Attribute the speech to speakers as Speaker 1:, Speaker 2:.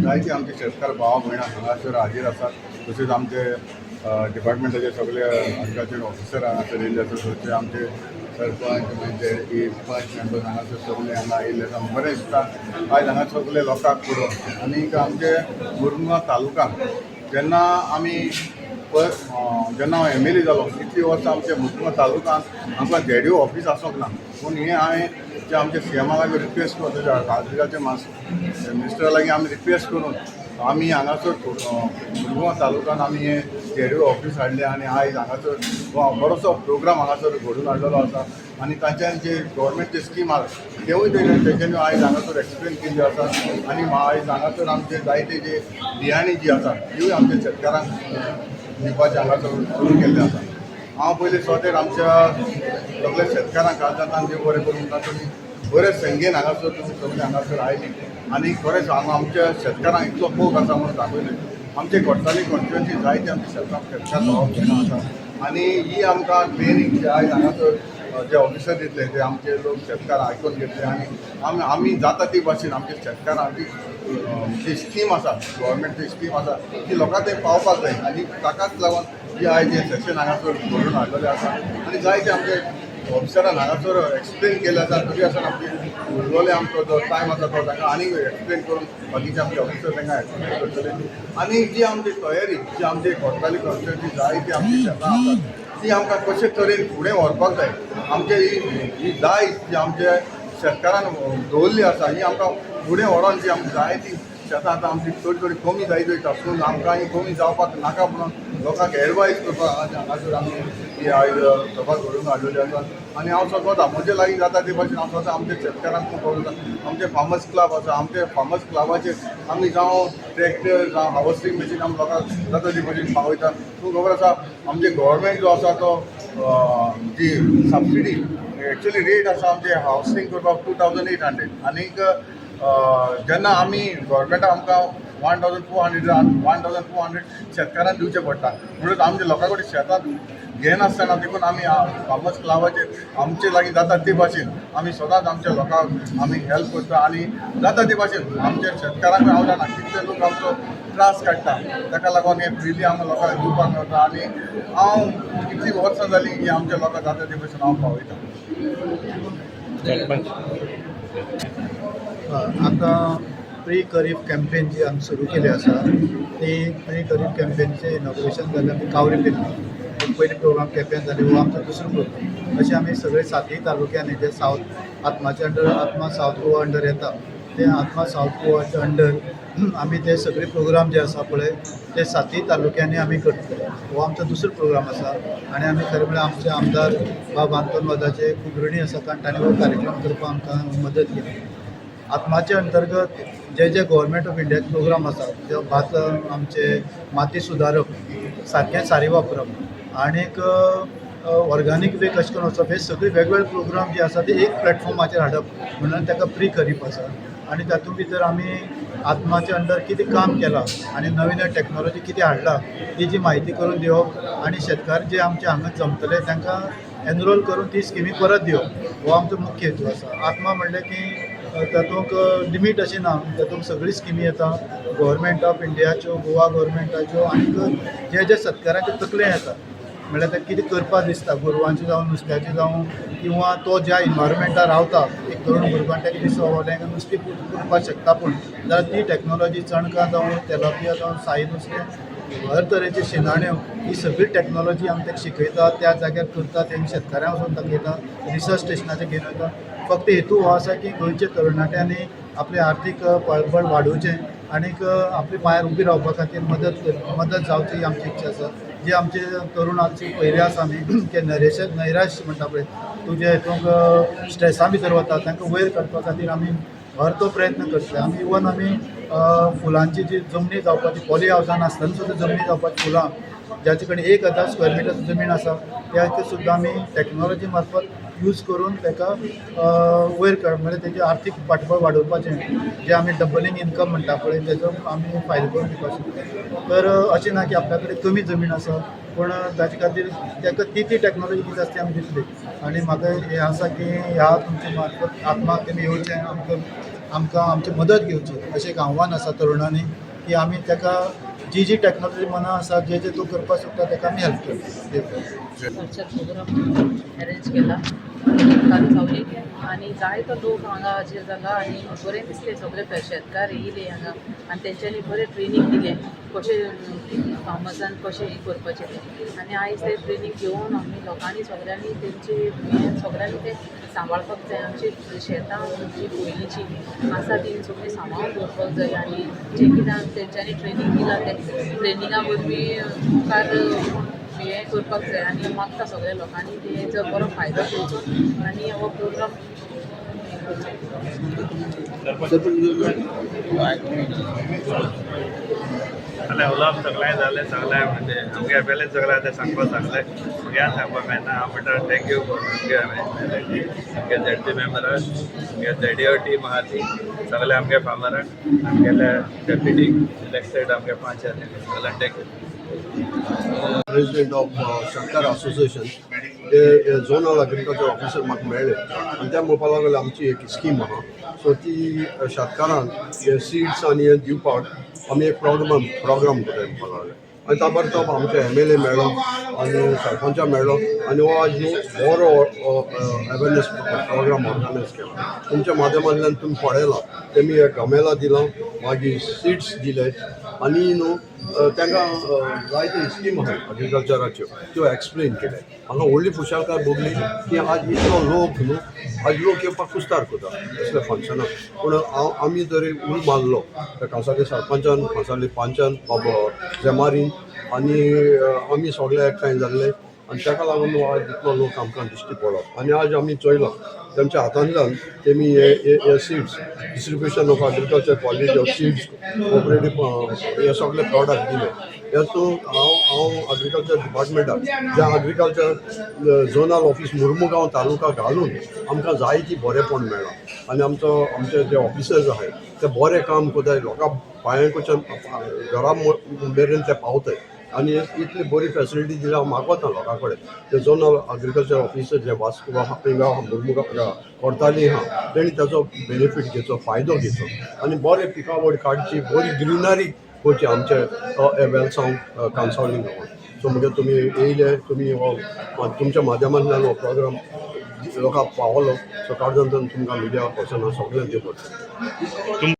Speaker 1: जायते आमचे शेतकार भावा भयणां हांगासर हाजीर आसात. तशेंच आमचे डिपार्टमेंटाचे सगळे एग्रीकल्चर ऑफिसर हांगासर येयल्ले आसा. तशें आमचे सरपंच, मागीर पंच मेंबर हांगासर सगळे हांगा येयल्ले आसा. बरें दिसता आयज हांगा सगळे लोकांक पळोवन. आनीक आमचे मुरमुगांव तालुकान जेन्ना आमी जेन्ना हांव एमएलए जालो, इतलीं वर्सां आमच्या मुरमुगांव तालुकान आमकां झेडयू ऑफीस आसूंक ना. पूण हें हांवें जे आमच्या सीएमा लागीं रिक्वेस्ट करून, एग्रीकल्चर मिनिस्टरा लागीं आमी रिक्वेस्ट करून आमी हांगासर मुरगांव तालुक्यान आमी हें झेडयू ऑफीस हाडलें आनी आयज हांगासर बरोसो प्रोग्राम हांगासर घडून हाडलेलो आसा. आनी तांच्यान जे गव्हर्मेंटचे स्कीम आसा, तेवूय तेंच्यांनी आयज हांगासर एक्सप्लेन केल्ली आसा. आनी आयज हांगासर आमचे जायते जे बियाणी जी आसा, तिवूय आमच्या शेतकारांक दिवपाचें हांगासर सुरू केल्लें आसा. हांव पयलीं सोतेर आमच्या सगल्या शेतकारांक काळजांतल्यान देव बरें करूं म्हणटा. तुमी बरे संख्येन हांगासर तुमी सगळे हांगासर आयली आनी खरेंच हांगा आमच्या शेतकारांक इतलो मोग आसा म्हणून दाखयलें. आमचे घोटसाली कॉन्स्टिट्युएन्सी जायते आमचे शेतां शेतकार भाव भयणां आसा. आनी ही आमकां ट्रेनींग जे आयज हांगासर जे ऑफिसर दितले, ते आमचे लोक शेतकार आयकून घेतले. आनी आमी जाता ती भाशेन आमच्या शेतकारांक जी जी स्कीम आसा, गव्हर्मेंटची स्कीम आसा, ती लोकां थंय पावपाक जाय. आनी ताकाच लागून जी आयज हें सेशन हांगासर घडोवन हाडलेलें आसा. आनी जायते आमचे ऑफिसरान हांगासर एक्सप्लेन केलें आसा. तरी आसतना आमचे उरलेले आमचो जो टायम आसा, तो तांकां आनीक एक्सप्लेन करून बाकीचे आमचे ऑफिसर तांकां एक्सप्लेन करतले. आनी जी आमची तयारी, जी आमची कोटसाली कॉन्स्टिट्युएन्सी जायती आमची शेतां आसात, ती आमकां कशे तरेन फुडें व्हरपाक जाय, आमचे ही ही दायज जी आमच्या शेतकारान दवरली आसा, ही आमकां फुडें व्हरोन जी आमची जायती शेतां आतां आमची थोडी थोडी कमी जायत वयता. पूण आमकां ही कमी जावपाक नाका म्हणून लोकांक एडवायज करपाक हांगासर आमी ही आयज सभा घडोवन हाडलेली आसा. आनी हांव स्वता म्हजे लागीं जाता ते भाशेन हांव स्वता आमच्या शेतकारांक खूब खबर. आमचे फार्मर्स क्लब आसा. आमचे फार्मर्स क्लबाचेर आमी जावं ट्रॅक्टर, जावं हार्वस्टिंग मशीन आमी लोकांक जाता ते भाशेन पावयता. तुका खबर आसा, आमचे गव्हर्मेंट जो आसा तो जी सबसिडी एक्चुअली रेट आसा आमचे हार्वस्टिंग करपाक 2800. आनीक जेन्ना आमी गव्हर्मेंटाक आमकां 1400, 1400 शेतकारांक दिवचें पडटा. म्हणून आमच्या लोकां कडेन शेतां घेनासतना देखून आमी फार्मर्स क्लबाचेर आमचे लागीं जाता ते भाशेन आमी सदांच आमच्या लोकांक आमी हेल्प करता. आनी जाता ते भाशेन आमच्या शेतकारांक, हांव जाणा कितले लोक आमचो त्रास काडटा, ताका लागून हें फ्रिली आमकां लोकांक दिवपाक मेळटा. आनी हांव कितलीं वर्सां जालीं की आमच्या लोकांक जाता ते भाशेन हांव पावयता.
Speaker 2: सरपंच.
Speaker 3: आतां प्री खरीफ कॅम्पेन जी आमी सुरू केली आसा, ती प्री खरीफ कॅम्पेनचें इनॉग्रेशन जालें आमी कावरी पेरणी. पयली प्रोग्राम केप्यान जाले, हो आमचो दुसरो प्रोग्राम. अशें आमी सगळे सातय तालुक्यांनी जे सावथ आत्माचे अंडर, आत्मा सावथ गोवा अंडर येता, ते आत्मा सावथ गोवाच्या अंडर आमी ते सगळे प्रोग्राम जे आसा पळय, ते सातय तालुक्यांनी आमी करतले. हो आमचो दुसरो प्रोग्राम आसा. आनी आमी खरें म्हळ्यार आमचे आमदार बाब आंतोन वाजाचे खूब ऋणी आसा, कारण ताणें हो कार्यक्रम करपाक आमकां मदत केली. आत्माचे अंतर्गत जे जे गव्हर्मेंट ऑफ इंडियाचे प्रोग्राम आसा, जे भात आमचे माती सुदारप, सारकें सारें वापरप आनीक ऑर्गेनीक वे कशें करून वचप, हे सगळे वेगवेगळे प्रोग्राम जे आसा ते एक प्लॅटफॉर्माचेर हाडप म्हणून ताका प्री खरीप आसा. आनी तातूंत भितर आमी आत्माच्या अंडर कितें काम केलां आनी नवीन नवीन टॅक्नोलॉजी कितें हाडला, तेजी म्हायती करून दिवप आनी शेतकार जे आमचे हांगा जमतले तांकां एनरोल करून ती स्किमी परत दिवप, हो आमचो मुख्य हेतू आसा. आत्मा म्हणलें की तातूंत लिमीट अशी ना, तातूंत सगळी स्किमी येता, गव्हर्मेंट ऑफ इंडियाच्यो, गोवा गव्हर्मेंटाच्यो. आनीक जे जे शेतकारांच्या तकलेन येता, म्हणल्यार ते कितें करपाक दिसता, गोरवांचें जावं, नुस्त्याचें जावं, किंवा तो ज्या इनवायरमेंटार रावता, एक तरुण भुरगो आनी ताका दिसता, बाबा तांकां नुस्तें पुरपाक शकता, पूण जाल्यार ती टॅक्नोलॉजी चणकां जावं, तेलापिया जावं, साई नुस्तें, हर तरेचे शिनाण्यो, ही सगळी टॅक्नोलॉजी आमी ताका शिकयता, त्या जाग्यार करता, तेंचे शेतकाऱ्यांक वचून दाखयता, रिसर्च स्टेशनाचेर घेवन वयता. फक्त हेतू हो आसा की गोंयच्या तरणाट्यांनी आपलें आर्थीक पाळबळ वाडोवचें आनीक आपल्या पांयार उबी रावपा खातीर मदत जावची ही आमची इच्छा आसा. जे आमचे तरुण आजचे पयले आसा आमी ते नैराश्य म्हणटा पळय, तुजे हितूंक स्ट्रेसा भितर वता, तांकां वयर काडपा खातीर आमी हर तो प्रयत्न करतले. आमी इवन आमी फुलांची जी जमनी जावपाची, पॉली हावसान आसतना सुद्दां जमनी जावपाची फुलां, ज्याचे कडेन 1000 स्क्वेअर मिटर जमीन आसा, त्या सुद्दां आमी टॅक्नोलॉजी मार्फत यूज करून ताका वयर काड, म्हणजे तेजें आर्थीक फाटबळ वाडोवपाचें, जें आमी डबलिंग इन्कम म्हणटा पळय, तेजो आमी फायदो करून दिवपाक शकता. तर अशें ना की आपल्या कडेन कमी जमीन आसा, पूण ताजे खातीर ताका ती ती टॅक्नोलॉजी कितें आसा ती आमी दितली. आनी म्हाका हें आसा की ह्या तुमच्या मार्फत आत्माक तेमी येवचें, आमकां आमकां आमची मदत घेवची अशें एक आव्हान आसा तरुणांनी, की आमी ताका जी जी टॅक्नोलॉजी मना आसा, जे जे तूं करपाक सोदता, ताका आमी हेल्प करता.
Speaker 2: कल्चर प्रोग्राम अरेंज केला कांसावली आनी जायतो लोक हांगा हाजीर जाला आनी बरें दिसलें. सगळे शेतकार येयले हांगा आनी तेंच्यांनी बरें ट्रेनींग दिलें, कशें फार्मर्सान कशें हें करपाचें तें. आनी आयज तें ट्रेनींग घेवन आमी लोकांनी सगळ्यांनी तेंचे हें सगळ्यांनी तें सांबाळपाक जाय. आमची शेतां जी पयलींची आसा ती सगळीं सांबाळून दवरपाक जाय आनी जें कितें तेंच्यांनी ट्रेनींग दिलां तें ट्रेनिंगा वरवीं मुखार हें करपाक जाय. आनी मागता सगळ्या लोकांनी तेजो बरो फायदो घेवचो आनी हो प्रोग्राम हें करचो.
Speaker 4: जालें उलोवप सगळें जालें. सगळें म्हणजे आमगे एम एल ए सगळें आतां सांगपाक सांगलें, भुरग्यांक सांगपाक मेळना. हांव म्हणटा thank you आमगे एम एल ए, आमगे झेडपी मेंबराक, आमगे झेडीओ टीम आहा ती सगळे, आमगे फार्मराक, आमगेले डेप्युटी इलेक्टेड आमगे पंच सगळ्यांक thank you.
Speaker 5: President of Shetkar association, ते झोनल एग्रीकल्चर ऑफिसर म्हाका मेळ्ळे आनी ते म्हणपाक लागले आमची एक स्कीम आहा, सो ती शेतकारांक हे सिड्स आनी हे दिवपाक आमी एक प्रोग्राम करता म्हणपाक लागले. आनी त्या बरोबर तो आमचे एम एल ए मेळ्ळो आनी सरपंचा मेळ्ळो आनी हो आज न्हू बरो अवेरनेस प्रोग्राम ऑर्गनायज केला. तुमच्या माध्यमांतल्यान तुमी पळयलां, तेमी गमेलां दिलां, मागीर सिड्स दिले आनी न्हू तांकां जायते स्कीम आहाय एग्रीकल्चराच्यो, त्यो एक्सप्लेन केले. हांगा व्हडली खुशालकाय भोगली की आज इतलो लोक न्हू, आज लोक येवपाक कुस्तार करता असल्या फंक्शनाक, पूण हांव आमी तरी उल मारलो त्या कांसावले सरपंचान, कांसावले पंचान, बाबा जेमारीन आनी आमी सगळे एकठांय जाल्ले आनी ताका लागून आज इतलो लोक आमकां दिश्टी पडलो. आनी आज आमी चोयलां तेमच्या हातांतल्यान तेमी हे seeds distribution of agriculture quality of seeds, cooperative हे सगळे प्रॉडक्ट दिले. हेतून हांव एग्रीकल्चर डिपार्टमेंटाक, ज्या agriculture zonal office Mormugao taluka घालून आमकां जायती बरेंपण मेळ्ळां आनी आमचे जे ऑफिसर्स आहाय ते बरें काम करताय, लोकां पांयांकडच्यान घरा मेरेन ते पावताय आनी इतली बरी फेसिलिटी दिल्या. हांव मागवता लोकां कडेन, ते झोनल एग्रीकल्चर ऑफिसर जे वास्को आहा, हिंगा मुर्मुगांव कोरताली आहा, तेणी ताचो बेनिफीट घेवचो, फायदो घेवचो आनी बरे पिकावळ काडची, बरी ग्रिनरी करची आमचे वेलसांव कांसावली गांवांत. सो म्हणजे तुमी येयले, तुमी हो तुमच्या माध्यमांतल्यान हो प्रोग्राम लोकांक पावलो, सो काळजांतल्यान तुमकां मिडिया पर्सनां सगळ्यांक ते पडटा.